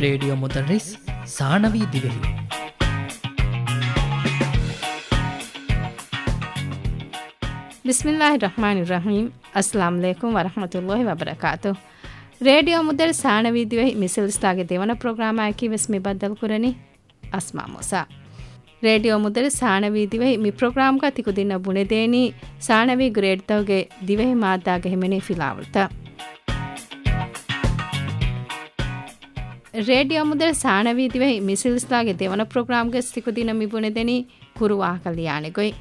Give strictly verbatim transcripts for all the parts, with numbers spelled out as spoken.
ރޭޑިއޯ މުދައްރިސް ސާނަވީ ދިވެހި. ބިސްމިއްލާހި ރަޙްމާނި ރަޙީމް. އައްސަލާމު ޢަލައިކުމް ވަރަޙްމަތުﷲި ވަބަރަކާތު. ރޭޑިއޯ މުދައްރިސް ސާނަވީ ދިވެހި މި ސިލްސިލާގެ ދެވަނަ ޕްރޮގްރާމާއެކީ ވެސް މި ބައްދަލުކުރަނީ. އަސްމާ މޫސާ. ރޭޑިއޯ މުދައްރިސް ސާނަވީ ދިވެހި މި ޕްރޮގްރާމްގަ ތިކުދިންނަށް ބުނެދޭނީ ސާނަވީ ގްރޭޑްތަކުގެ ދިވެހި މާއްދާގަ ހިމެނޭ ފިލާވަޅުތައް. ރޭޑިއޯ މުދައްރިސް ސާނަވީ ދިވެހި މި ސިލްސިލާގެ ދެވަނަ ޕްރޮގްރާމްގަ ތިކުދިންނަށް މި ބުނެދެނީ ކުރު ވާހަކަ ލިޔާނެ ގޮތް.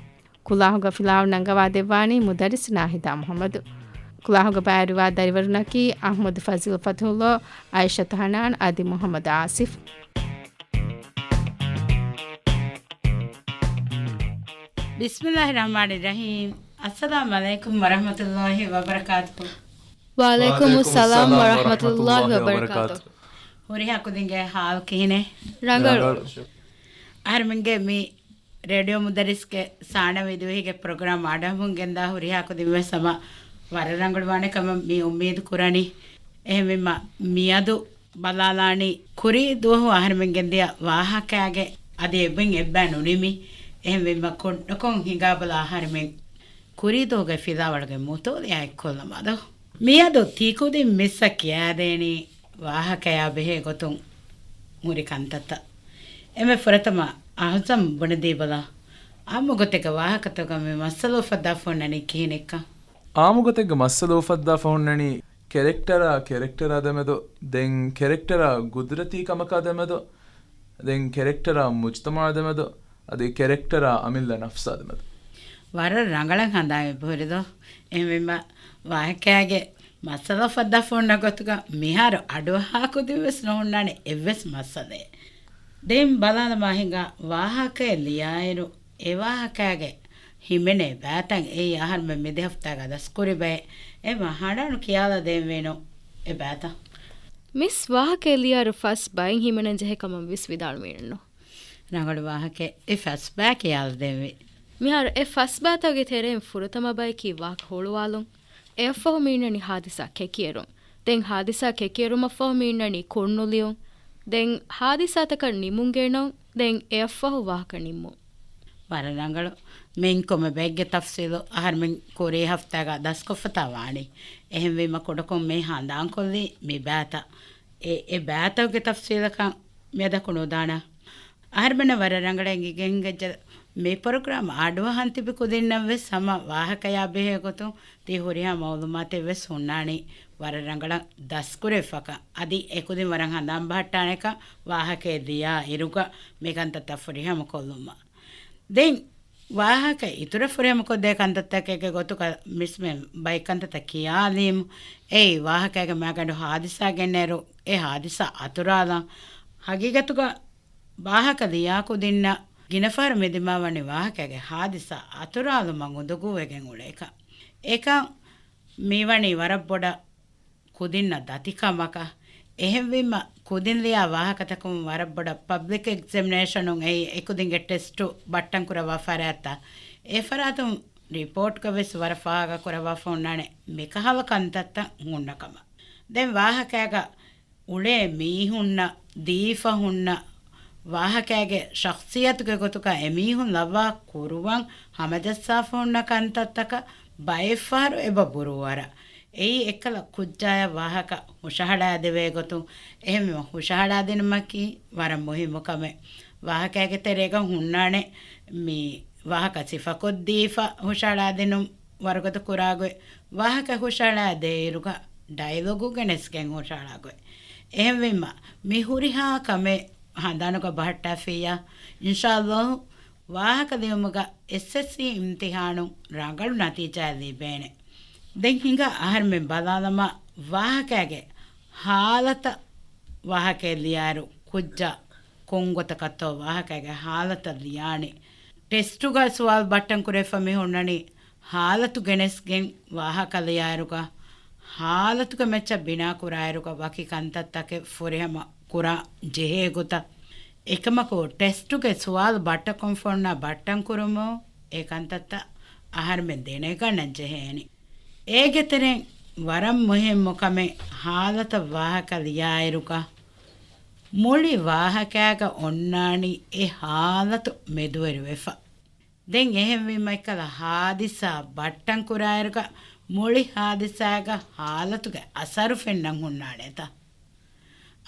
ކުލާހުގަ ފިލާވަޅު ނަންގަވާ ދެއްވާނީ މުދައްރިސް ނާހިދާ މުޙައްމަދު. ކުލާހުގަ ބައިވެރިވާ ދަރިވަރުންނަކީ އަޙްމަދު ފަޒީލް ފަތުޙުﷲ، އައިޝަތު ޙަނާން އަދި މުޙައްމަދު އާސިފް. ބިސްމިއްލާހި ރަޙްމާނި ރަޙީމް. އައްސަލާމު ޢަލައިކުމް ވަރަޙްމަތުﷲި ވަބަރަކާތުހު. ވަޢަލައިކުމުއްސަލާމް ވަރަޙްމަތުﷲި ވަބަރަކާތުހު. ހުރިހާ ކުދިންގެ ޙާލު ކިހިނެއް؟ ރަނގަޅު. ރަނގަޅު. އަހަރެމެންގެ މި ރޭޑިއޯ މުދައްރިސްގެ ސާނަވީ ދިވެހިގެ ޕްރޮގްރާމް އަޑުއެހުމުން ގެންދާ ހުރިހާ ކުދިން ވެސް ހަމަ ވަރަށް ރަނގަޅުވާނެ ކަމަށް މި އުއްމީދު ކުރަނީ. އެހެންވީމަ މިއަދު ބަލާލާނީ ކުރީ ދުވަހު އަހަރެމެން ގެންދިޔަ ވާހަކައިގެ އަދި އެބައިން އެއްބައި ނުނިމި. އެހެންވީމަ ކޮންނަކޮން ހިނގާބަލާ އަހަރެމެން ކުރީ ދުވަހުގެ ފިލާވަޅުގެ މުތޯލިޔާ އެއްކޮށްލަމާ ދޯ. މިއަދު ތިކުދިން މިސްއަށް ކިޔާދޭނީ ވާހަކަޔާ ބެހޭ ގޮތުން ހުރި ކަންތައްތައް. އެންމެ ފުރަތަމަ އަހުޒަމް ބުނެދީބަލަ. އާއްމު ގޮތެއްގަ ވާހަކަތަކުގަ މި މައްސަލަ އުފައްދާފަ އޮންނަނީ ކިހިނެއްކަން؟ އާއްމު ގޮތެއްގަ މައްސަލަ އުފައްދާފަ އޮންނަނީ ކެރެކްޓަރާ ކެރެކްޓަރާ ދެމެދު، ދެން ކެރެކްޓަރާ ގުދުރަތީ ކަމަކާ ދެމެދު، ދެން ކެރެކްޓަރާ މުޖުތަމަޢާ ދެމެދު، އަދި ކެރެކްޓަރާ އަމިއްލަ ނަފްސާ ދެމެދު. ވަރަށް ރަނގަޅަށް ހަނދާން އެބަހުރިދޯ. އެހެންވީމަ ވާހަކައިގެ މައްސަލަ އުފައްދާފަ އޮންނަ ގޮތުގަ މިހާރު އަޑުއަހާ ކުދިން ވެސް ނުހުންނާނެ އެއްވެސް މައްސަލައެއް. ދެން ބަލާލަމާ ހިނގާ ވާހަކައެއް ލިޔާއިރު، އެ ވާހަކައިގެ ހިމެނޭ ބައިތައް އެއީ އަހަރުމެން މިދި ހަފްތާގަ ދަސްކުރި ބައެއް. އެމަ ހަނޑާނު ކިޔާލަ ދޭންވީނު އެ ބައިތައް. މިސް ވާހަކައެއް ލިޔާއިރު ފަސް ބައިން ހިމެނެން ޖެހޭ ކަމަށް ވެސް ވިދާޅުވީނެއްނު. ރަނގަޅު ވާހަކައެއް. އެ ފަސް ބައި ކިޔާލަ ދޭންވީ. މިހާރު އެ ފަސް ބައިތަކުގެ ތެރެއިން ފުރަތަމަ ބަޔަކީ ވާހަކަ ހުޅުވާލުން. އެއަށްފަހު މީނަނީ ހާދިސާ ކެކިއެރުން. ދެން ހާދިސާ ކެކިއެރުމަށްފަހު މީނަނީ ކުންނުލިޔުން. ދެން ހާދިސާތަކަށް ނިމުން ގެނައުން. ދެން އެއަށްފަހު ވާހަކަ ނިންމުން. ވަރަށް ރަނގަޅު. މިއިން ކޮންމެ ބައެއްގެ ތަފްސީލު އަހަރުމެން ކުރީ ހަފްތާގަ ދަސްކޮށްފަތާ ވާނީ. އެހެންވީމަ ކުޑަކޮށް މި ހަނދާންކޮށްލީ މި ބައިތައް. އެ، އެ ބައިތަކުގެ ތަފްސީލަކަށް މިއަދަކު ނުދާނަ. އަހަރުމެންނަށް ވަރަށް ރަނގަޅަށް އެނގިގެން ހިނގައްޖެ. މި ޕްރޮގްރާމް އަޑުއަހަން ތިބި ކުދިންނަށް ވެސް ހަމަ ވާހަކަޔާ ބެހޭ ގޮތުން ތި ހުރިހާ މައުލޫމާތެއް ވެސް ހުންނާނީ ވަރަށް ރަނގަޅަށް ދަސްކުރެވިފަކަން. އަދި އެކުދިން ވަރަށް ހަނދާން ބަހައްޓާނެކަން ވާހަކައެއް ލިޔާ އިރުގަ މި ކަންތައްތައް ފުރިހަމަ ކޮށްލުމަށް. ދެން ވާހަކަ އިތުރަށް ފުރިހަމަކޮށްދޭ ކަންތައްތަކެއްގެ ގޮތުގަ މިސްމެ ބައެއް ކަންތައްތައް ކިޔާލީމު. އެއީ ވާހަކައިގެ މައިގަނޑު ހާދިސާ ގެންނައިރު އެ ހާދިސާ އަތުރާލަން. ހަގީގަތުގަ ވާހަކަ ލިޔާ ކުދިންނަށް ގިނަ ފަހަރު މި ދިމާ ވަނީ ވާހަކައިގެ ހާދިސާ އަތުރާލުމަށް އުނދަގޫވެގެން އުޅޭކަން. އެކަން މިވަނީ ވަރަށް ބޮޑަށް ކުދިންނަށް ދަތިކަމަކަށް. އެހެންވީމަ، ކުދިން ލިޔާ ވާހަކަތަކުން ވަރަށް ބޮޑަށް ޕަބްލިކް އެގްޒަމިނޭޝަނުން އެއީ އެކުދިންގެ ޓެސްޓު ބައްޓަން ކުރައްވާ ފަރާތްތައް. އެ ފަރާތުން ރިޕޯޓްގަ ވެސް ވަރަށް ފާހަގަ ކުރައްވާފަ އޮންނާނެ މިކަހަލަ ކަންތައްތައް ހުންނަ ކަމަށް. ދެން ވާހަކައިގަ އުޅޭ މީހުންނަށް ދީފަ ހުންނަ ވާހަކައިގެ ޝަޚްޞިއްޔަތުގެ ގޮތުގަ އެމީހުން ލައްވާ ކުރުވަން ހަމަޖައްސާފަ ހުންނަ ކަންތައްތަކަށް ބައެއްފަހަރު އެބަ ބުރޫ ވަރަށް. އެއީ އެއްކަލަ ކުއްޖާޔަށް ވާހަކަ ހުށަހަޅާދެވޭ ގޮތުން. އެހެންވީމަ ހުށަހަޅާދިނުމަކީ ވަރަށް މުހިއްމު ކަމެއް. ވާހަކައިގެ ތެރޭގަ ހުންނާނެ މި ވާހަކަ ސިފަކޮށްދީފަ ހުށަހަޅާދިނުން ވަރުގަދަ ކުރާގޮތް، ވާހަކަ ހުށަހަޅާ ދޭއިރުގަ ޑައިލޮގު ގެނެސްގެން ހުށަހަޅާ ގޮތް. އެހެންވީމަ، މި ހުރިހާ ކަމެއް ހަނދާނުގަ ބަހައްޓާފިއްޔާ، އިންޝާﷲ ވާހަކަ ލިޔުމުގަ އެސްއެސްސީ އިމްތިހާނުން ރަނގަޅު ނަތީޖާއެއް ލިބޭނެ. ދެން ހިނގާ އަހަރުމެން ބަލާލަމާ ވާހަކައިގެ ހާލަތަށް ވާހަކައެއް ލިޔާއިރު ކުއްޖާ ކޮންގޮތަކަށްތޯ ވާހަކައިގެ ހާލަތަށް ލިޔާނީ. ޓެސްޓުގަ ސުވާލު ބައްޓަން ކުރެވިފަ މި ހުންނަނީ ހާލަތު ގެނެސްގެން ވާހަކަ ލިޔާއިރުގަ، ހާލަތުގެ މެޗަށް ބިނާ ކުރާއިރުގަ ވަކި ކަންތައްތަކެއް ފުރިހަމަ ކުރާން ޖެހޭ ގޮތަށް. އެކަމަކު، ޓެސްޓުގެ ސުވާލު ބައްޓަކޮން ފޮންނާ ބައްޓަން ކުރުމު އެ ކަންތައްތައް އަހަރުމެން ދެނެގަންނަން ޖެހޭނެ. އޭގެ ތެރެއިން ވަރަށް މުހިއްމު ކަމެއް ހާލަތަށް ވާހަކަ ލިޔާއިރުގަ، މުޅި ވާހަކައިގަ އޮންނާނީ އެ ހާލަތު މެދުވެރިވެފަ. ދެން އެހެންވީމަ އެއްކަލަ ހާދިސާ ބައްޓަން ކުރާއިރުގަ މުޅި ހާދިސާގަ ހާލަތުގެ އަސަރު ފެންނަން ހުންނާނެތަ؟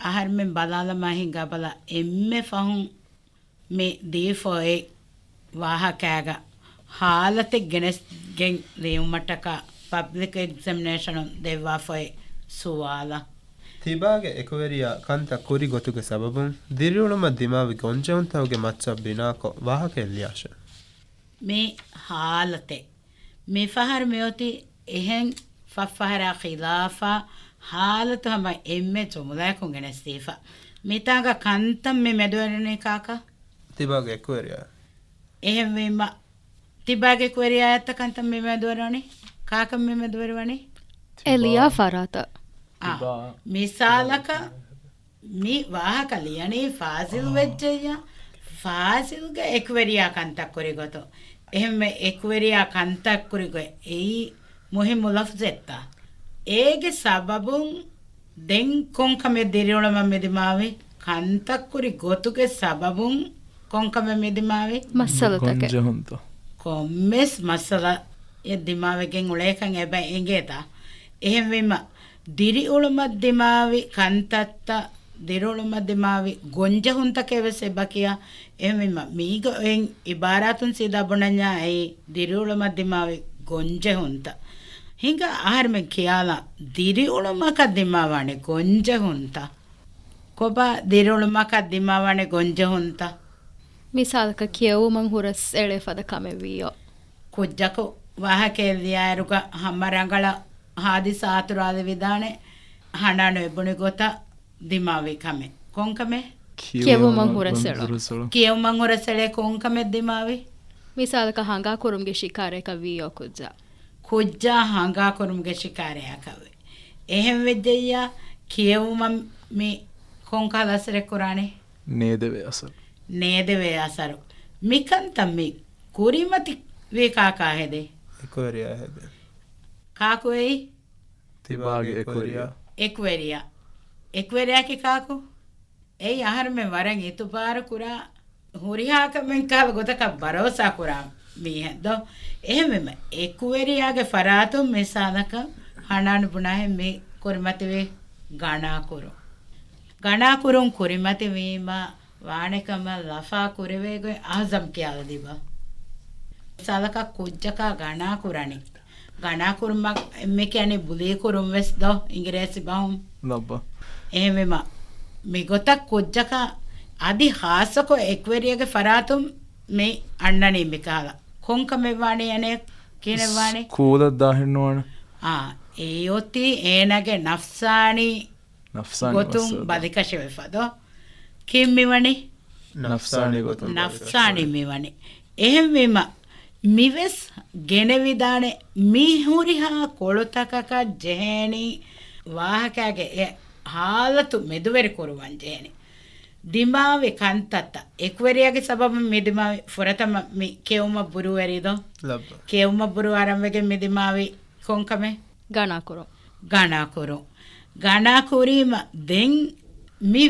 އަހަރުމެން ބަލާލަމާ ހިނގާބަލަ އެންމެ ފަހުން މި ދީފަ އޮތް ވާހަކައިގަ ހާލަތެއް ގެނެސްގެން ލިޔުމަށްޓަކާ ޕަބްލިކް އެގްޒަމިނޭޝަނުން ދެއްވާފައި ސުވާލަށް. ތިބާގެ އެކުވެރިޔާ ކަންތައް ކުރި ގޮތުގެ ސަބަބުން ދިރިއުޅުމަށް ދިމާވި ގޮންޖެހުންތަކުގެ މައްޗަށް ބިނާކޮށް ވާހަކައެއް ލިޔާށެ. މި ހާލަތެއް މިފަހަރު މިއޮތީ އެހެން ފަށްފަހަރާ ޚިލާފާ ހާލަތު ހަމަ އެންމެ ޖުމުލައަކުން ގެނެސްދީފަ. މިތާގަ ކަންތައް މި މެދުވެރިވަނީ ކާކަށް؟ ތިބާގެ އެކުވެރިޔާ. އެހެންވީމަ، ތިބާގެ އެކުވެރިޔާއަށްތަ ކަންތައް މި މެދުވެރިވަނީ؟ ކާކަށް މި މެދުވެރިވަނީ؟ އެ ލިޔާ ފަރާތަށް. އާ، ތިބާ. މިސާލަކަށް، މި ވާހަކަ ލިޔަނީ ފާޒިލް ވެއްޖެއްޔާ، ފާޒިލްގެ އެކުވެރިޔާ ކަންތައް ކުރި ގޮތު. އެހެންވެ، އެކުވެރިޔާ ކަންތައް ކުރި ގޮތް އެއީ މުހިއްމު ލަފްޒެއްތަ؟ އޭގެ ސަބަބުން ދެން ކޮންކަމެއް ދިރިއުޅުމަށް މިދިމާވި؟ ކަންތައް ކުރި ގޮތުގެ ސަބަބުން ކޮންކަމެއް މިދިމާވި؟ މައްސަލަތަކެއް. ގޮންޖެހުންތައް. ކޮންމެސް މައްސަލައެއް ދިމާވެގެން އުޅޭކަން އެބަ އެނގޭތަ؟ އެހެންވީމަ، ދިރިއުޅުމަށް ދިމާވި ކަންތައްތައް، ދިރިއުޅުމަށް ދިމާވި ގޮންޖެހުންތަކެއް ވެސް އެބަ ކިޔާ. އެހެންވީމަ، މީގަ އޮތް އިބާރާތުން ސީދާ ބުނަންޏާ އެއީ ދިރިއުޅުމަށް ދިމާވި ގޮންޖެހުންތައް. ހިނގާ އަހަރުމެން ކިޔާލާ، ދިރިއުޅުމަކަށް ދިމާވާނެ ގޮންޖެހުންތައް. ކޮބާ ދިރިއުޅުމަކަށް ދިމާވާނެ ގޮންޖެހުންތައް؟ މިސާލަކަށް ކިޔެވުމަށް ހުރަސް އެޅޭ ފަދަ ކަމެއް ވީއޯ. ކުއްޖަކު ވާހަކައެއް ލިޔާއިރުގަ ހަމަ ރަނގަޅަށް ހާދިސާ އަތުރާލެވިދާނެ، ހަނާނު އެބުނި ގޮތަށް ދިމާވި ކަމެއް. ކޮންކަމެއް؟ ކިޔެވުމަށް ހުރަސް އެޅުން. ކިޔެވުމަށް ހުރަސް އެޅޭ ކޮންކަމެއް ދިމާވި؟ މިސާލަކަށް ހަނގާކުރުމުގެ ޝިކާރައަކަށް ވީއޯ ކުއްޖާ. ކުއްޖާ ހަނގާކުރުމުގެ ޝިކާރައަކަށް ވެ. އެހެން ވެއްޖެއްޔާ ކިޔެވުމަށް މި ކޮންކަހަލަ އަސަރެއް ކުރާނެ؟ ނޭދެވޭ އަސަރު. ނޭދެވޭ އަސަރު. މިކަންތައް މި ކުރިމަތި ވީ ކާކާ ހެދޭ؟ އެކުވެރިޔާ ހެދޭ. ކާކު އެއީ؟ ތިބާގެ އެކުވެރިޔާ. އެކުވެރިޔާ. އެކުވެރިޔާއަކީ ކާކު؟ އެއީ އަހަރުމެން ވަރަށް އިތުބާރު ކުރާ، ހުރިހާ ކަމެއް ކަހަލަ ގޮތަކަށް ބަރޯސާ ކުރާ މީހެއް ދޯ؟ އެހެންވީމަ، އެކުވެރިޔާގެ ފަރާތުން މިސާލަކަށް ހަނާން ބުނާހެން މި ކުރިމަތިވީ ގަނާކުރުން. ގަނާކުރުން ކުރިމަތިވީމަ، ވާނެ ކަމަށް ލަފާ ކުރެވޭ ގޮތް އަހުޒަމް ކިޔާލަދީބަ. މިސާލަކަށް ކުއްޖަކާ ގަނާ ކުރަނީ. ގަނާ ކުރުމަށް އެންމެ ކިޔަނީ ބުލީ ކުރުން ވެސް ދޯ އިނގިރޭސި ބަހުން. ލައްބަ. އެހެންވީމަ، މިގޮތަށް ކުއްޖަކާ އަދި ޚާއްޞަކޮށް އެކުވެރިޔާގެ ފަރާތުން މި އަންނަނީ މިކަހަލަ. ކޮންކަމެއް ވާނީ އޭނަ ކިހިނެއް ވާނީ؟ ސްކޫލަށް ދާހެއް ނުވާނެ. އާ، އެއޮތީ އޭނަގެ ނަފްސާނީ ނަފްސާނީ ގޮތުން މައްސަލަ. ބަލިކަށިވެފަ ދޯ؟ ކީއް މިވަނީ؟ ނަފްސާނީ ގޮތުން ނަފްސާނީ ބަލިކަށިވެ. މިވަނީ. އެހެންވީމަ، މިވެސް ގެނެވިދާނެ މި ހުރިހާ ކޮޅުތަކަކަށް ޖެހޭނީ ވާހަކައިގެ އެ ހާލަތު މެދުވެރި ކުރުވަން ޖެހޭނީ. ދިމާވި ކަންތައްތައް އެކުވެރިޔާގެ ސަބަބުން މި ދިމާވި ފުރަތަމަ މި ކެއުމަށް ބުރޫވެރި ދޯ؟ ލައްބަ. ކެއުމަށް ބުރޫ އަރަން ވެގެން މި ދިމާވި ކޮންކަމެއް؟ ގަނާކުރުން. ގަނާކުރުން. ގަނާކުރީމަ ދެން މި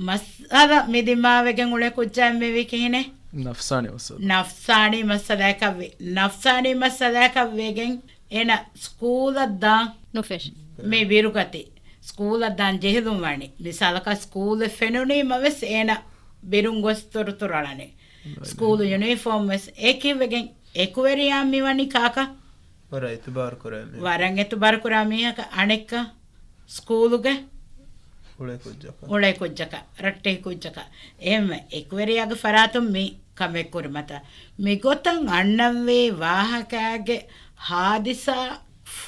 މައްސަލަ މި ދިމާވެގެން އުޅޭ ކުއްޖާ މިވީ ކިހިނެއް؟ ނަފްސާނީ މައްސަލަ. ނަފްސާނީ މައްސަލައަކަށް ވެ-، ނަފްސާނީ މައްސަލައަކަށް ވެގެން އޭނަ ސްކޫލަށް ދާން ނުފެށި. މި ބިރުގަތި. ސްކޫލަށް ދާން ޖެހިލުން ވަނީ. މިސާލަކަށް ސްކޫލެއް ފެނުނީމަ ވެސް އޭނަ ބިރުން ގޮސް ތުރުތުރު އަޅަނީ. ސްކޫލު ޔުނީފޯމް ވެސް އެކި ވެގެން އެކުވެރިޔާ މިވަނީ ކާކަށް؟ ވަރަށް އިތުބާރު ކުރާ މީހެއް. ވަރަށް އިތުބާރު ކުރާ މީހަކަށް އަނެއްކާ ސްކޫލުގެ އުޅޭ ކުއްޖަކަށް. އުޅޭ ކުއްޖަކަށް، ރައްޓެހި ކުއްޖަކަށް. އެހެންވެ، އެކުވެރިޔާގެ ފަރާތުން މި ކަމެއް ކުރިމަތާ. މިގޮތަށް އަންނަންވީ ވާހަކައިގެ ހާދިސާ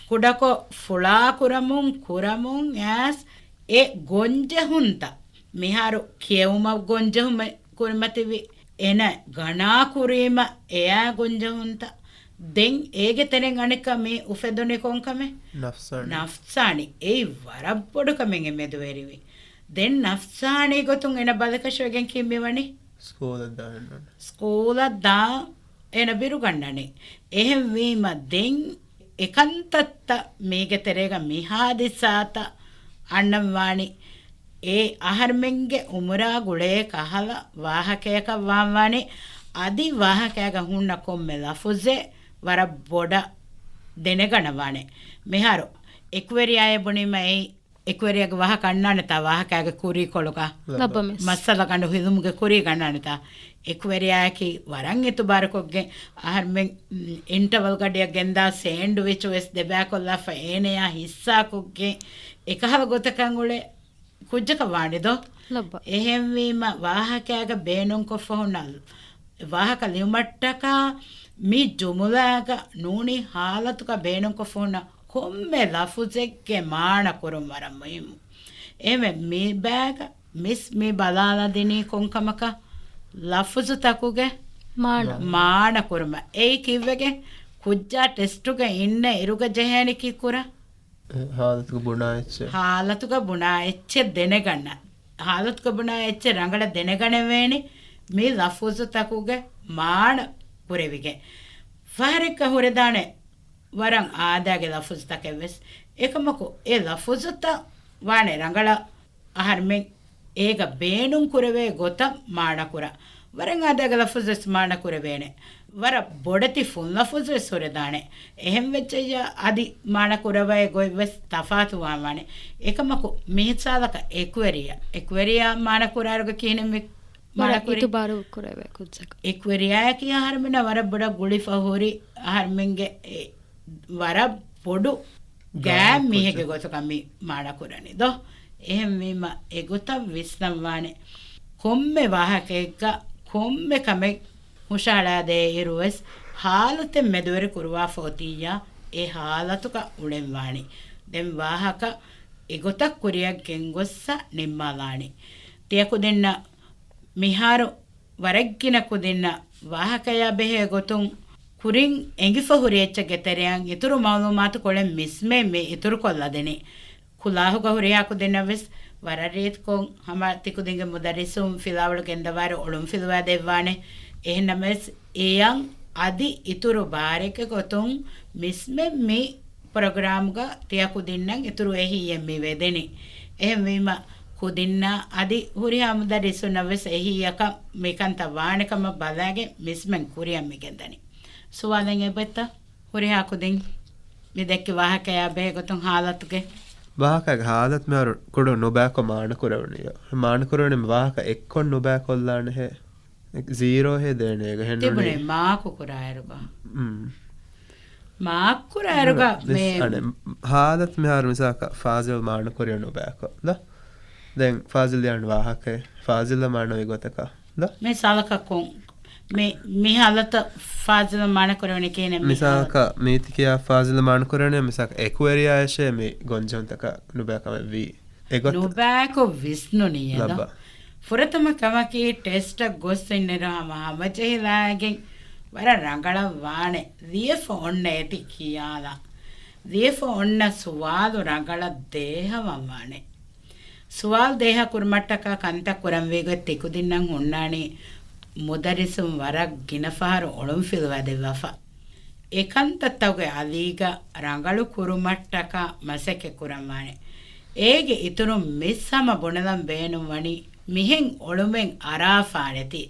ކުޑަކޮށް ފުޅާ ކުރަމުން، ކުރަމުން އައިސް އެ ގޮންޖެހުންތައް މިހާރު ކިޔެވުމަށް ގޮންޖެހުމެއް ކުރިމަތިވި އޭނަ ގަނާ ކުރީމަ އެއާ ގޮންޖެހުންތައް. ދެން އޭގެ ތެރެއިން އަނެއްކާ މި އުފެދުނީ ކޮންކަމެއް؟ ނަފްސާނީ. ނަފްސާނީ. އެއީ ވަރަށް ބޮޑު ކަމެއް އެ މެދުވެރިވި. ދެން ނަފްސާނީ ގޮތުން އޭނަ ބަލިކަށިވެގެން ކީއް މިވަނީ؟ ސްކޫލަށް ދާން. ސްކޫލަށް ދާ އޭނަ ބިރުގަންނަނީ. އެހެންވީމަ ދެން އެކަންތައްތައް މީގެ ތެރޭގަ މި ހާދިސާތައް އަންނަން ވާނީ. އެ އަހަރުމެންގެ އުމުރާ ގުޅޭ ކަހަލަ ވާހަކަޔަކަށް ވާންވާނެ. އަދި ވާހަކައިގަ ހުންނަ ކޮންމެ ލަފުޒެއް ވަރަށް ބޮޑަށް ދެނެގަންނަވާނެ. މިހާރު އެކުވެރިޔާއޭ ބުނީމަ އެއީ އެކުވެރިޔާގެ ވާހަކަ އަންނާނެތާ ވާހަކައިގެ ކުރީކޮޅުގަ؟ ލައްބަ މިސް. މައްސަލަ ގަނޑު ހިލުމުގެ ކުރީގަ އަންނާނެތާ؟ އެކުވެރިޔާއަކީ ވަރަށް އިތުބާރުކޮށްގެން އަހަރުމެން އިންޓަވަލް ގަޑިއަށް ގެންދާ ސޭންޑްވިޗު ވެސް ދެބައިކޮށްލާފަ އޭނަޔާ ހިއްސާކޮށްގެން އެކަހަލަ ގޮތަކަށް އުޅޭ ކުއްޖަކަށް ވާނެ ދޯ؟ ލައްބަ. އެހެންވީމަ ވާހަކައިގަ ބޭނުންކޮށްފަ ހުންނަ ވާހަކަ ލިޔުމަށްޓަކާ މި ޖުމުލާގަ ނޫނީ ހާލަތުގަ ބޭނުންކޮށްފަ ހުންނަ ކޮންމެ ލަފުޒެއްގެ މާނަ ކުރުން ވަރަށް މުހިއްމު. އެހެންވެ މި ބައިގަ މިސް މި ބަލާލަދިނީ ކޮންކަމަކަށް؟ ލަފުޒުތަކުގެ މާނަ. މާނަ ކުރުމަށް. އެއީ ކީއްވެގެން؟ ކުއްޖާ ޓެސްޓުގަ އިންނަ އިރުގަ ޖެހޭނީ ކީއްކުރަން؟ އެ، ހާލަތުގަ ބުނާ އެއްޗެއް. ހާލަތުގަ ބުނާ އެއްޗެއް ދެނެގަންނަ. ހާލަތުގަ ބުނާ އެއްޗެއް ރަނގަޅަށް ދެނެގަނެވޭނެ މި ލަފުޒުތަކުގެ މާނަ ކުރެވިގެން. ފަހަރެއްގަ ހުރެދާނެ ވަރަށް އާދައިގެ ލަފުޒުތަކެއް ވެސް. އެކަމަކު އެ ލަފުޒުތައް ވާނެ ރަނގަޅަށް އަހަރުމެން އޭގަ ބޭނުން ކުރެވޭ ގޮތަށް މާނަކުރާ. ވަރަށް އާދައިގެ ލަފުޒު ވެސް މާނަ ކުރެވޭނެ. ވަރަށް ބޮޑެތި ފުން ލަފުޒު ވެސް ހުރެދާނެ. އެހެން ވެއްޖެއްޔާ އަދި މާނަ ކުރައްވާ ގޮތް ވެސް ތަފާތު ވާންވާނެ. އެކަމަކު މިސާލަކަށް އެކުވެރިޔާ. އެކުވެރިޔާ މާނަ ކުރާއިރުގަ ކިހިނެއް މި މާނަ ވަރަށް ކުރީ؟ އިތުބާރު ކުރެވޭ ކުއްޖަކަށް. އެކުވެރިޔާއަކީ އަހަރުމެންނަށް ވަރަށް ބޮޑަށް ގުޅިފަ ހުރި އަހަރުމެންގެ އެ ވަރަށް ބޮޑު ގާތް ގާތް މީހެއްގެ ކުއްޖެއް. ގޮތުގަ މި މާނަ ކުރަނީ ދޯ؟ އެހެންވީމަ އެގޮތަށް ވިސްނަންވާނެ. ކޮންމެ ވާހަކައެއްގަ ކޮންމެ ކަމެއް ހުށަހަޅާދޭ އިރުވެސް ހާލަތެއް މެދުވެރި ކުރުވާފަ އޮތިއްޔާ އެ ހާލަތުގަ އުޅެންވާނީ. ދެން ވާހަކަ އެގޮތަށް ކުރިއަށް ގެންގޮއްސަ ނިންމާލާނީ. ތިޔަ ކުދިންނަށް މިހާރު ވަރަށްގިނަ ކުދިންނަށް ވާހަކަޔާ ބެހޭ ގޮތުން ކުރިން އެނގިފަ ހުރި އެއްޗެއްގެ ތެރެއަށް އިތުރު މައުލޫމާތު ކޮޅެއް މިސްމޭ މި އިތުރުކޮށްލަދެނީ. ކުލާހުގަ ހުރިހާ ކުދިންނަށް ވެސް ވަރަށް ރީތިކޮށް ހަމަ ތިކުދިންގެ މުދައްރިސުން ފިލާވަޅު ގެންދަވާއިރު އޮޅުންފިލުވާ ދެއްވާނެ. އެހެންނަމަވެސް އެޔަށް އަދި އިތުރު ބާރެއްގެ ގޮތުން މިސްމެން މި ޕްރޮގްރާމްގަ ތިޔަ ކުދިންނަށް އިތުރު އެހީއެއް މި ވެދެނީ. އެހެންވީމަ ކުދިންނަށް އަދި ހުރިހާ މުދައްރިސުންނަށް ވެސް އެހީއަކަށް މިކަންތައް ވާނެ ކަމަށް ބަލާގެން މިސްމެން ކުރިއަށް މި ގެންދަނީ. ސުވާލެއް އެބައޮތްތަ؟ ހުރިހާ ކުދިން މި ދެއްކި ވާހަކަޔާ ބެހޭ ގޮތުން ހާލަތުގެ. ވާހަކަގެ ހާލަތު މިހާރު ކުޑަ ނުބައިކޮށް މާނަ ކުރެވުނީ. މާނަ ކުރެވުނީ ވާހަކަ އެއްކޮށް ނުބައިކޮށްލާނެހޭ. ޒީރޯ ހޭ ދޭނެ އޭގަ ހެންނޫނީ. ތިބުނީ މާކު ކުރާއިރުގަ. މް. މާކު ކުރާއިރުގަ މިސް މޭ. އަނެ، ހާލަތު މިހާރު މިސާކަށް ފާޒިލް މާނަ ކުރިއަށް ނުބައިކޮށް. ދަ؟ ދެން ފާޒިލް ލިޔާން ވާހަކައެއް. ފާޒިލް މާނަ އޮތް ގޮތަކަށް. ދަ؟ މިސާލަކަށް ކޮން؟ މި، މި ހާލަތަށް ފާޒިލް މާނަ ކުރެވުނީ ކިހިނެއް މި ހާލަތަށް؟ މިސާލަކަށް މީތި ކިޔާ ފާޒިލް މާނަ ކުރެވުނީ މިސާލަކަށް އެކުވެރިޔާއަށޭ މި ގޮންޖެހުންތަކާ ނުބައި ކަމެއް ވީ. އެގޮތަށް. ނުބައިކޮށް ވިސްނުނީ އެދޯ. ލައްބަ. ފުރަތަމަ ކަމަކީ ޓެސްޓަށް ގޮސް އިންނައިރު ހަމަ ހަމަޖެހިލާގެން ވަރަށް ރަނގަޅަށް ވާނެ. ލިޔެފަ އޮންނަ އޭތި ކިޔާލާ. ލިޔެފަ އޮންނަ ސުވާލު ރަނގަޅަށް ދޭހަވަން ވާނެ. ސުވާލު ދޭހަ ކުރުމަށްޓަކާ ކަންތައް ކުރަންވީގޮތް ތިކުދިންނަށް ހުންނާނީ މުދައްރިސުން ވަރަށް ގިނަ ފަހަރު އޮޅުންފިލުވާ ދެއްވާފަ. އެކަންތައްތަކުގެ އަލީގަ ރަނގަޅު ކުރުމަށްޓަކާ މަސައްކަތް ކުރަންވާނެ. އޭގެ އިތުރުން މިސް ހަމަ ބުނެލަން ބޭނުންވަނީ މިހެން އޮޅުމެއް އަރާފާނެތީ.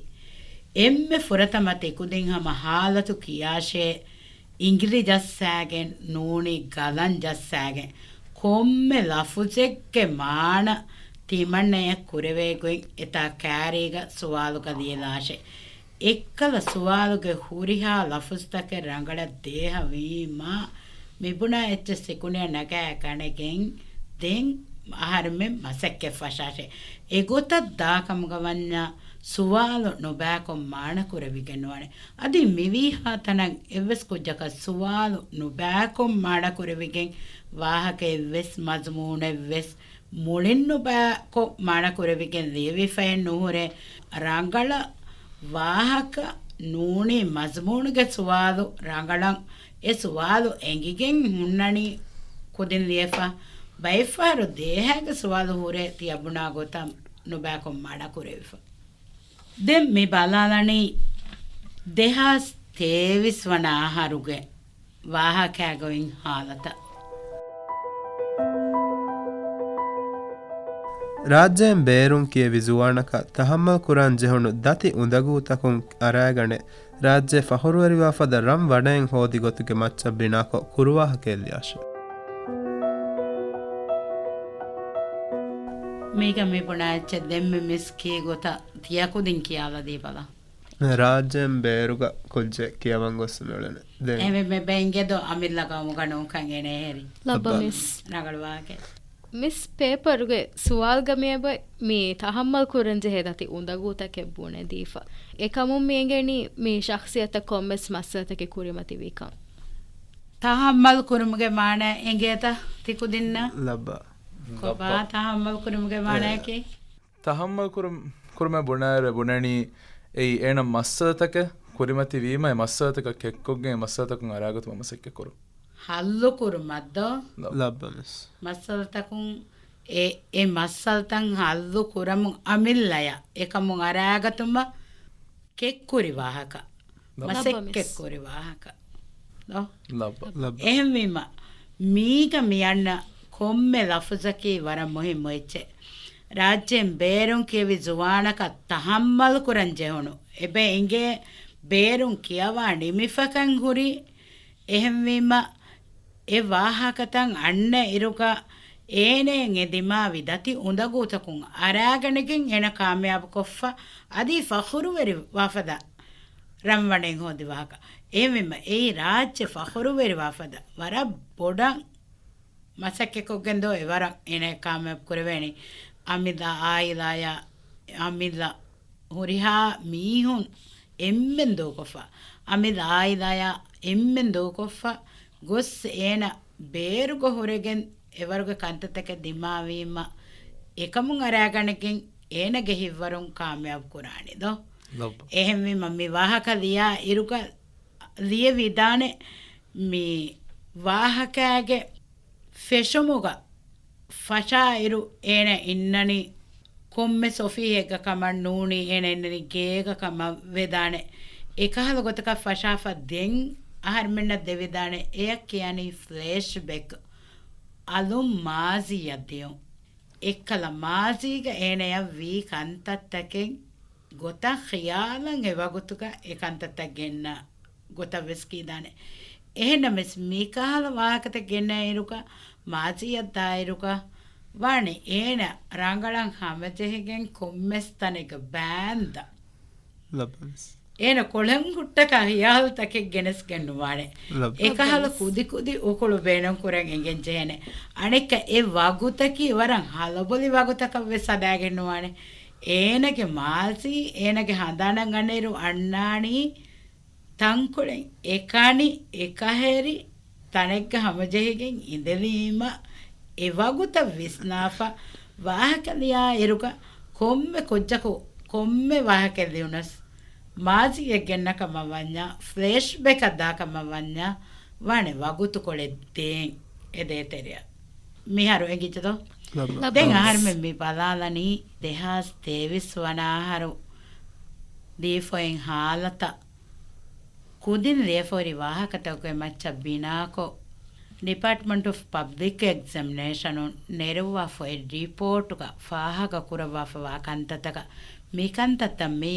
އެންމެ ފުރަތަމަ ތިކުދިން ހަމަ ހާލަތު ކިޔާށޭ، އިނގިލި ޖައްސާގެން ނޫނީ ގަލަން ޖައްސާގެން ކޮންމެ ލަފުޒެއްގެ މާނަ ތިމަންނަޔަށް ކުރެވޭ ގޮތް އެތާ ކާރީގަ ސުވާލުގަ ލިޔެލާށޭ. އެއްކަލަ ސުވާލުގެ ހުރިހާ ލަފުޒުތަކެއް ރަނގަޅަށް ދޭހަވީމާ، މިބުނާ އެއްޗެއް ސިކުނޑިއަށް ނަގާ ގަނެގެން ދެން އަހަރުމެން މަސައްކަތް ފަށާށޭ. އެގޮތަށް ދާކަމުގަ ވަންޏާ ސުވާލު ނުބައިކޮށް މާނަ ކުރެވިގެން ނުވާނެ. އަދި މިވީހާ ތަނަށް އެއްވެސް ކުއްޖަކަށް ސުވާލު ނުބައިކޮށް މާނަ ކުރެވިގެން ވާހަކައެއްވެސް މަޒުމޫނެއްވެސް މުޅިން ނުބައިކޮށް މާނަ ކުރެވިގެން ލިޔެވިފައެއް ނުހުރޭ. ރަނގަޅަށް ވާހަކަ ނޫނީ މަޒުމޫނުގެ ސުވާލު ރަނގަޅަށް އެ ސުވާލު އެނގިގެން ހުންނަނީ ކުދިން ލިޔެފަ. ބައެއްފަހަރު ދޭހައިގެ ސުވާލު ހުރޭ ތިޔަބުނާ ގޮތަށް ނުބައިކޮށް މާނަ ކުރެވިފަ. ދެން މި ބަލާލަނީ ދެހާސް ތޭވީސް ވަނަ އަހަރުގެ ވާހަކައިގެ އޮތް ހާލަތަށް. ރާއްޖޭން ބޭރުން ކިޔެވި ޒުވާނަކަށް ތަހައްމަލް ކުރަން ޖެހުނު ދަތި އުނދަގޫތަކުން އަރާގަނެ، ރާއްޖެ ފަޚުރުވެރިވާފަދަ ރަން ވަނައިން ހޯދި ގޮތުގެ މައްޗަށް ބިނާކޮށް ކުރުވާހަކައެއް ލިޔާށެ. މީގަ މި ބުނާ އެއްޗެއް ދެންމެ މިސް ކީ ގޮތަށް ތިޔަ ކުދިން ކިޔާލަދީބަލަ. ރާއްޖޭން ބޭރުގަ ކުއްޖެއް ކިޔަވަން ގޮސް މިއުޅެނެ. ދެން އެމެ މެ ބެންގެ ދޯ އަމިއްލަ ގައުމުގަ ނޫންކަން އޭނަ އެހެރި. ލައްބަ ލައްބަ. މިސް. ރަނގަޅުވާކެ. މިސް ޕޭޕަރުގެ ސުވާލުގަ މިއެބަ މި ތަހައްމަލް ކުރަން ޖެހޭ ދަތި އުނދަގޫތަކެއް ބުނެދީފަ. އެކަމުން މި އެނގެނީ މި ޝަޚްޞިއްޔަތަށް ކޮންމެސް މައްސަލަތަކެއް ކުރިމަތިވީކަން. ތަހައްމަލް ކުރުމުގެ މާނަ އެނގޭތަ ތިކުދިންނަށް؟ ލައްބަ. ކޮބާ ލައްބަ. ތަހައްމަލް ކުރުމުގެ އެ. މާނައަކީ؟ ތަހައްމަލް ކުރު-، ކުރުމެއް ބުނާއިރު ބުނަނީ، އެއީ އޭނަ މައްސަލަތަކެއް ކުރިމަތި ވީމަ، އެ މައްސަލަތަކަށް ކެއްކޮށްގެން އެ މައްސަލަތަކުން އަރާގަތުމަށް މަސައްކަތް ކުރުން. ހައްލު ކުރުމަށްދޯ؟ ލައް-، ލައްބަ މިސް. މައްސަލަތަކުން އެ، އެ މައްސަލަތައް ހައްލު ކުރަމުން އަމިއްލަޔަށް އެކަމުން އަރާގަތުމަށް ކެއްކުރި ވާހަކަ، ލައްބަ. މަސައްކަތް ލައްބަ މިސް. ކުރި ވާހަކަ. ލޯ؟ ލައްބަ. ލައްބަ. އެހެންވީމަ، މީގަ މިއަންނަ ކޮންމެ ލަފުޒަކީ ވަރަށް މުހިއްމު އެއްޗެއް. ރާއްޖޭން ބޭރުން ކިޔެވި ޒުވާނަކަށް ތަހައްމަލް ކުރަން ޖެހުނު، އެބަ އެނގޭ ބޭރުން ކިޔަވާ ނިމިފަކަން ހުރީ. އެހެންވީމަ، އެ ވާހަކަތައް އަންނަ އިރުގަ އޭނައަށް އެ ދިމާވި ދަތި އުނދަގޫތަކުން އަރާގަނެގެން އޭނަ ކާމިޔާބުކޮށްފަ، އަދި ފަޚުރުވެރި ވާފަދަ ރަންވަނެއް ހޯދި ވާހަކަ. އެހެންވީމަ، އެއީ ރާއްޖެ ފަޚުރުވެރިވާފަދަ ވަރަށް ބޮޑަށް މަސައްކަތްކޮށްގެން ދޯ އެވަރަށް އޭނަ ކާމިޔާބު ކުރެވޭނީ. އަމިއްލަ އާއިލާޔާ، އަމިއްލަ ހުރިހާ މީހުން އެންމެން ދޫކޮށްފަ، އަމިއްލަ އާއިލާޔާ އެންމެން ދޫކޮށްފަ ގޮސް އޭނަ ބޭރުގަ ހުރެގެން އެވަރުގެ ކަންތައްތަކެއް ދިމާވީމަ، އެކަމުން އަރާގަނެގެން އޭނަގެ ހިތްވަރުން ކާމިޔާބު ކުރާނެ ދޯ. ލައްބަ. އެހެންވީމަ މި ވާހަކަ ލިޔާ އިރުގަ ލިޔެވިދާނެ މި ވާހަކައިގެ ފެށުމުގަ ފަށާއިރު އޭނަ އިންނަނީ ކޮންމެސް އޮފީހެއްގަ ކަމަށް ނޫނީ، އޭނަ އިންނަނީ ގޭގަ ކަމަށް ވެދާނެ. އެކަހަލަ ގޮތަކަށް ފަށާފަ ދެން އަހަރުމެންނަށް ދެވިދާނެ. އެޔަށް ކިޔަނީ ފްލެޝް ބެކް، އަލުން މާޒީއަށް ދިޔުން. އެއްކަލަ މާޒީގަ އޭނަޔަށް ވީ ކަންތައްތަކެއް ގޮތަށް ޚިޔާލަށް އެ ވަގުތުގަ އެ ކަންތައްތައް ގެންނަ ގޮތަށް ވެސް ކީދާނެ. އެހެންނަމަވެސް، މިކަހަލަ ވާހަކަތައް ގެންނައިރުގަ، މާޒީއަށް ދާއިރުގަ ވާނެ އޭނަ ރަނގަޅަށް ހަމަޖެހިގެން ކޮންމެސް ތަނެއްގަ ބާންދަ. ލައްބަ މިސް. އޭނަ ކޮޅެން ހުއްޓަކާ ހިޔާލުތަކެއް ގެނެސްގެން ނުވާނެ. ލައްބަ. އެކަހަލަ ކުދިކުދި އުކުޅު ބޭނުން ކުރަން އެނގެން ޖެހޭނެ. އަނެއްކަ އެ ވަގުތަކީ ވަރަށް ހަލަބޮލި ވަގުތަކަށް ވެސް ހަދާގެން ނުވާނެ. އޭނަގެ މާޒީ، އޭނަގެ ހަނދާނަށް އަންނައިރު އަންނާނީ ތަންކޮޅެއް އެކަނި އެކަހެރި ތަނެއްގަ ހަމަޖެހިގެން އިނދެލީމަ، އެ ވަގުތަށް ވިސްނާފަ ވާހަކަ ލިޔާ އިރުގަ ކޮންމެ ކުއްޖަކު ކޮންމެ ވާހަކައެއް ލިޔުނަސް، މާޒީއެއް ގެންނަ ކަމަށް ވަންޏާ، ފްލެޝް ބެކަށް ދާ ކަމަށް ވަންޏާ، ވާނެ ވަގުތުކޮޅެއް ދޭން އެ ދޭތެރެއަށް. މިހާރު އެނގިއްޖެތޯ؟ ލައްބަ. ދެން ލައްބަ. އަހަރުމެން މި ބަލާލަނީ ދެހާސް ތޭވީސް ވަނަ އަހަރު ދީފޮއިން ހާލަތަށް ކުދިން ލިޔެފަހުރި ވާހަކަތަކުގެ މައްޗަށް ބިނާކޮށް، ޑިޕާޓްމަންޓް އޮފް ޕަބްލިކް އެގްޒަމިނޭޝަނުން ނެރުއްވާފައި ރިޕޯޓުގަ ފާހަގަ ކުރައްވާފަވާ ކަންތައްތަކަށް މިކަންތައްތައް މި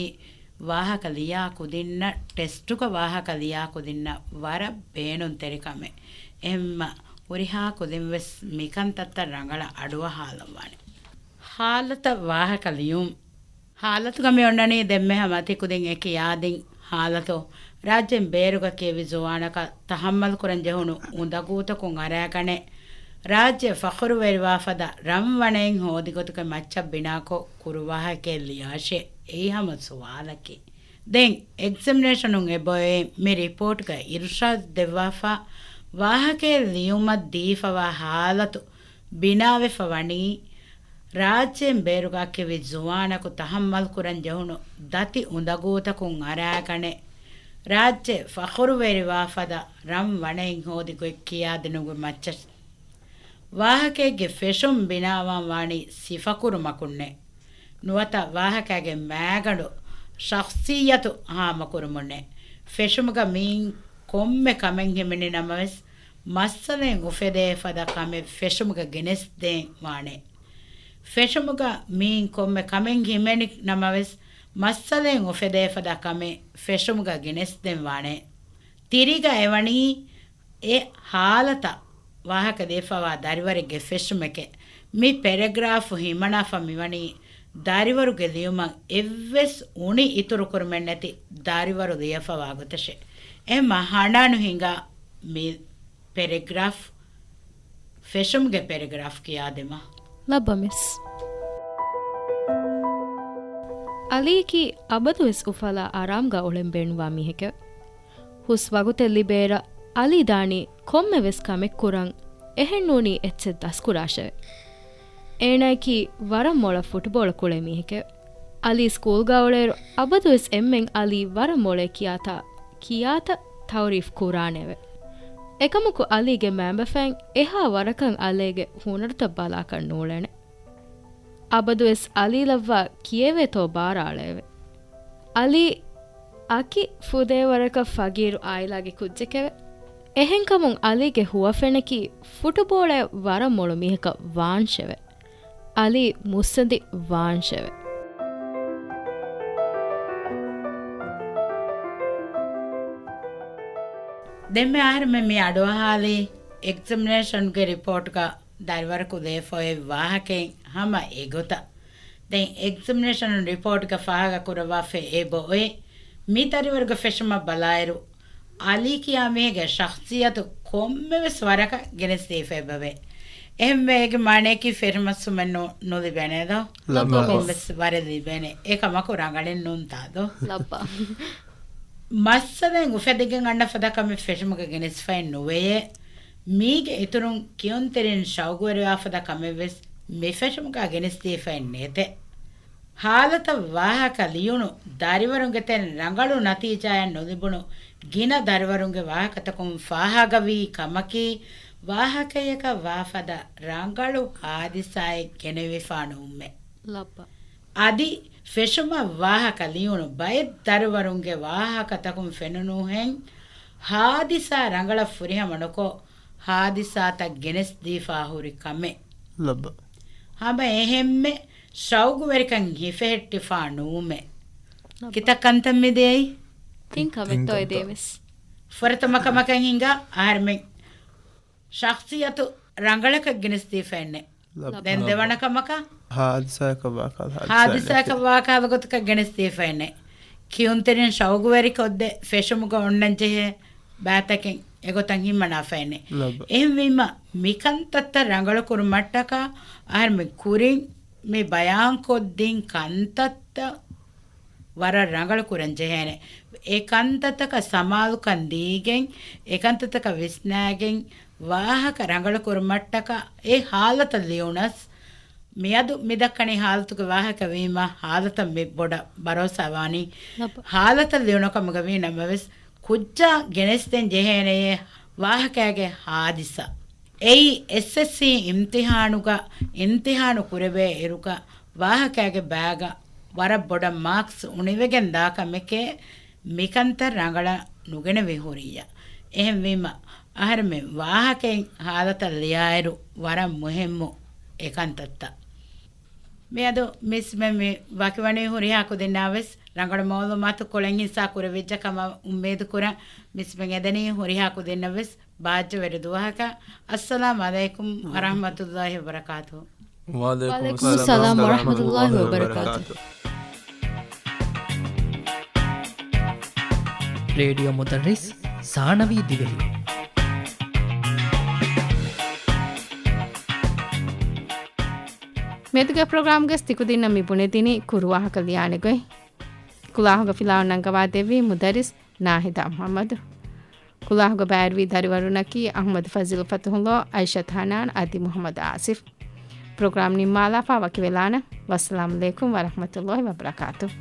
ވާހަކަ ލިޔާ ކުދިންނަށް، ޓެސްޓުގަ ވާހަކަ ލިޔާ ކުދިންނަށް ވަރަށް ބޭނުންތެރި ކަމެއް. އެހެންމަ ހުރިހާ ކުދިން ވެސް މިކަންތައްތައް ރަނގަޅަށް އަޑުއަހާލައްވާނެ. ހާލަތަށް ވާހަކަ ލިޔުން. ހާލަތުގަ މި އޮންނަނީ ދެންމެ ހަމަ ތިކުދިން އެ ކިޔާދިން ހާލަތު. ރާއްޖޭން ބޭރުގަ ކިޔެވި ޒުވާނަކަށް ތަހައްމަލް ކުރަން ޖެހުނު އުނދަގޫތަކުން އަރާގަނެ، ރާއްޖެ ފަޚުރުވެރިވާފަދަ ރަން ވަނައިން ހޯދި ގޮތުގެ މައްޗަށް ބިނާކޮށް ކުރު ވާހަކައެއް ލިޔާށޭ. އެއީ ހަމަ ސުވާލަކީ. ދެން އެގްޒަމިނޭޝަނުން އެބައޮތް މި ރިޕޯޓްގަ އިރުޝާދު ދެއްވާފަ، ވާހަކައެއް ލިޔުމަށް ދީފަވާ ހާލަތު ބިނާވެފަ ވަނީ، ރާއްޖޭން ބޭރުގަ ކިޔެވި ޒުވާނަކު ތަހައްމަލް ކުރަން ޖެހުނު ދަތި އުނދަގޫތަކުން އަރާގަނެ، ރާއްޖެ ފަޚުރުވެރިވާފަދަ ރަން ވަނައިން ހޯދި ގޮތް ކިޔާދިނުމުގެ މައްޗަށް ވާހަކައެއްގެ ފެށުން ބިނާވާން ވާނީ ސިފަކުރުމަކުންނޭ. ނުވަތަ ވާހަކައިގެ މާގަނޑު ޝަޚްޞިއްޔަތު ހާމަކުރުމުންނޭ. ފެށުމުގަ މިއިން ކޮންމެ ކަމެއް ހިމެނި ނަމަވެސް، މައްސަލައެއް އުފެދޭ ފަދަ ކަމެއް ފެށުމުގަ ގެނެސްދޭން ވާނެ. ފެށުމުގަ މިއިން ކޮންމެ ކަމެއް ހިމެނި ނަމަވެސް، މައްސަލައެއް އުފެދޭ ފަދަ ކަމެއް ފެށުމުގަ ގެނެސްދެން ވާނެ. ތިރީގަ އެވަނީ އެ ހާލަތަށް ވާހަކަ ދީފަވާ ދަރިވަރެއްގެ ފެށުމެކޭ. މި ޕެރެގްރާފު ހިމަނާފަ މިވަނީ ދަރިވަރުގެ ލިޔުމަށް އެއްވެސް އުނި އިތުރު ކުރުމެއް ނެތި ދަރިވަރު ލިޔެފަވާ ގޮތަށޭ. އެހެންމަ ހަނާނު ހިނގާ މި ޕެރެގްރާފް، ފެށުމުގެ ޕެރެގްރާފް ކިޔާދެމާ. ލައްބަ މިސް. އަލީކީ އަބަދުވެސް އުފަލާ އަރާމްގަ އުޅެން ބޭނުންވާ މީހެކެވެ. ހުސް ވަގުތެއް ލިބޭއިރަށް އަލީ ދާނީ ކޮންމެވެސް ކަމެއް ކުރަން، އެހެންނޫނީ އެއްޗެއް ދަސްކުރާށެވެ. އޭނާއަކީ ވަރަށް މޮޅަށް ފުޓުބޯޅަ ކުޅޭ މީހެކެވެ. އަލީ ސްކޫލްގަ އުޅޭއިރު އަބަދުވެސް އެންމެން އަލީ ވަރަށް މޮޅޭ ކިޔާތާ، ކިޔާތައް ތައުރީފް ކުރާނެއެވެ. އެކަމަކު އަލީގެ މައިންބަފައިން އެހާ ވަރަކަށް އަލީގެ ހުނަރުތައް ބަލާކަށް ނޫޅޭނެ. އަބަދުވެސް އަލީ ލައްވާ ކިޔެވޭތޯ ބާރާ އަޅައެވެ. އަލީ އަކި ފުދޭވަރަކަށް ފަގީރު އާއިލާގެ ކުއްޖެކެވެ. އެހެންކަމުން އަލީގެ ހުވަފެނަކީ ފުޓުބޯޅައަށް ވަރަށް މޮޅު މީހަކަށް ވާންށެވެ. އަލީ މުއްސަނދި ވާންށެވެ. ދެންމެ އަހަރެމެން މި އަޑުއަހާލީ އެގްޒަމިނޭޝަންގެ ރިޕޯޓްގަ ދަރިވަރަކު ލިޔެފައޮތް ވާހަކައިން ހަމަ އެގޮތަށް. ދެން އެގްޒަމިނޭޝަން ރިޕޯޓްގަ ފާހަގަކުރައްވާފައި އެބައޮތް މި ދަރިވަރުގެ ފެށުމަށް ބަލާއިރު، އަލީ ކިޔާ މީހެއްގެ ޝަޚްޞިއްޔަތު ކޮންމެވެސް ވަރަކަށް ގެނެސްދީފަ އެބަވޭ. އެހެންވެ އޭގެ މާނައަކީ ފެށުމަށް ސުމެއް ނު-، ނުލިބޭނެ ދޯ؟ ލައްބަ. ކޮންމެވެސް ވަރެއް ލިބޭނެ. އެކަމަކު ރަނގަޅެއް ނޫންތާ ދޯ؟ ލައްބަ. މައްސަލައެއް އުފެދިގެން އަންނަ ފަދަ ކަމެއް ފެށުމުގަ ގެނެސްފައެއް ނުވެޔޭ. މީގެ އިތުރުން ކިޔުންތެރިން ޝައުގުވެރިވާ ފަދަ ކަމެއްވެސް މި ފެށުމުގަ ގެނެސްދީފައެއް ނެތޭ. ހާލަތަށް ވާހަކަ ލިޔުނު ދަރިވަރުންގެ ތެރެއިން ރަނގަޅު ނަތީޖާއެއް ނުލިބުނު ގިނަ ދަރިވަރުންގެ ވާހަކަތަކުން ފާހަގަވީ ކަމަކީ، ވާހަކަޔަކަށް ވާފަދަ ރަނގަޅު ހާދިސާއެއް ގެނެވިފާ ނޫންމެ. ލައްބަ. އަދި ފެށުމަށް ވާހަކަ ލިޔުނު ބައެއް ދަރިވަރުންގެ ވާހަކަތަކުން ފެނުނުހެން، ހާދިސާ ރަނގަޅަށް ފުރިހަމަ ނުކޮށް، ހާދިސާތައް ގެނެސްދީފާ ހުރި ކަމެއް. ލައްބަ. ހަމަ އެހެންމެ ޝައުގުވެރިކަން ހިފެހެއްޓިފާ ނޫމެ. ކިތައް ކަންތައް މި ދޭއި؟ ތިން ކަމެއްތޯ ތިން އެ ކަންތައް. ދޭވެސް. ފުރަތަމަ ކަމަކަށް ހިނގާ އަހަރެމެން ޝަޚްޞިއްޔަތު ރަނގަޅަކަށް ގެނެސްދީފައެއްނެ. ލައްބަ. ދެން ދެވަނަ ކަމަކަށް؟ ހާދިސާއަކަށް ވާކާލަ ހާދިސާއެއް ހާދިސާއަކަށް ނެތޭ. ވާކާލަ ގޮތަކަށް ގެނެސްދީފައެއްނެ. ކިޔުންތެރިން ޝައުގުވެރިކޮށްދޭ ފެށުމުގަ އޮންނަންޖެހޭ ބައިތަކެއް އެގޮތަށް ހިމަނާފައެއްނެ. ލައްބަ. އެހެންވީމަ މިކަންތައްތައް ރަނގަޅުކުރުމަށްޓަކާ އަހަރެމެން ކުރިން މި ބަޔާންކޮށްދިން ކަންތައްތައް ވަރަށް ރަނގަޅު ކުރަން ޖެހޭނެ. އެ ކަންތައްތަކަށް ސަމާލުކަން ދީގެން، އެ ކަންތައްތަކަށް ވިސްނާގެން، ވާހަކަ ރަނގަޅު ކުރުމަށްޓަކާ އެ ހާލަތަށް ލިޔުނަސް، މިއަދު މި ދައްކަނީ ހާލަތުގެ ވާހަކަ ވީމަ، ހާލަތަށް މި ބޮޑަށް ބަރޯސާ ވާނީ. ލައްބަ. ހާލަތަށް ލިޔުނު ކަމުގަ ވީ ނަމަވެސް، ކުއްޖާ ގެނެސްދޭން ޖެހޭނެޔޭ ވާހަކައިގެ ހާދިސާ. އެއީ އެސްއެސްސީ އިމްތިހާނުގަ އިމްތިހާނު ކުރެވޭ އިރުގަ ވާހަކައިގެ ބައިގަ ވަރަށް ބޮޑަށް މާކްސް އުނިވެގެން ދާ ކަމެކޭ މިކަންތައް ރަނގަޅަށް ނުގެނެވި ހުރިއްޔާ. އެހެންވީމަ، އަހަރެމެން ވާހަކައިން ހާލަތަށް ލިޔާއިރު ވަރަށް މުހިއްމު އެކަންތައްތައް. މިއަދު މިސްމެން މި ވަކިވަނީ ހުރިހާ ކުދިންނާވެސް ރަނގަޅު މައުލޫމާތު ކޮޅެއް ހިއްސާ ކުރެވިއްޖެ ކަމަށް އުއްމީދު ކުރަން. މިސްމެން އެދެނީ ހުރިހާ ކުދިންނަށްވެސް ބާއްޖަވެރި ދުވަހަކަށް. އައްސަލާމް ޢަލައިކުމް ވަރަޙްމަތުﷲި ވަބަރަކާތުހު. ވަޢަލައިކުމުއްސަލާމް ވަރަޙްމަތުﷲި ވަބަރަކާތުހު. ރޭޑިއޯ މުދައްރިސް ސާނަވީ ދިވެހި. މިއަދުގެ ޕްރޮގްރާމްގަސް ތިކުދިންނަށް މި ބުނެދިނީ ކުރުވާހަކަ ލިޔާނެ ގޮތް. ކުލާހުގަ ފިލާވަޅު ނަންގަވާދެއްވީ މުދައްރިސް ނާހިދާ މުޙައްމަދު. ކުލާހުގަ ބައިވެރިވި ދަރިވަރުންނަކީ އަޙްމަދު ފަޒިލު ފަތުޙުﷲ، އައިޝަތު ޙަނާން އަދި މުޙައްމަދު އާސިފް. ޕްރޮގްރާމް ނިންމާލާފަ ވަކިވެލާނަން. ވައްސަލާމް ޢަލައިކުމް ވަރަޙްމަތުﷲި ވަބަރަކާތުހު.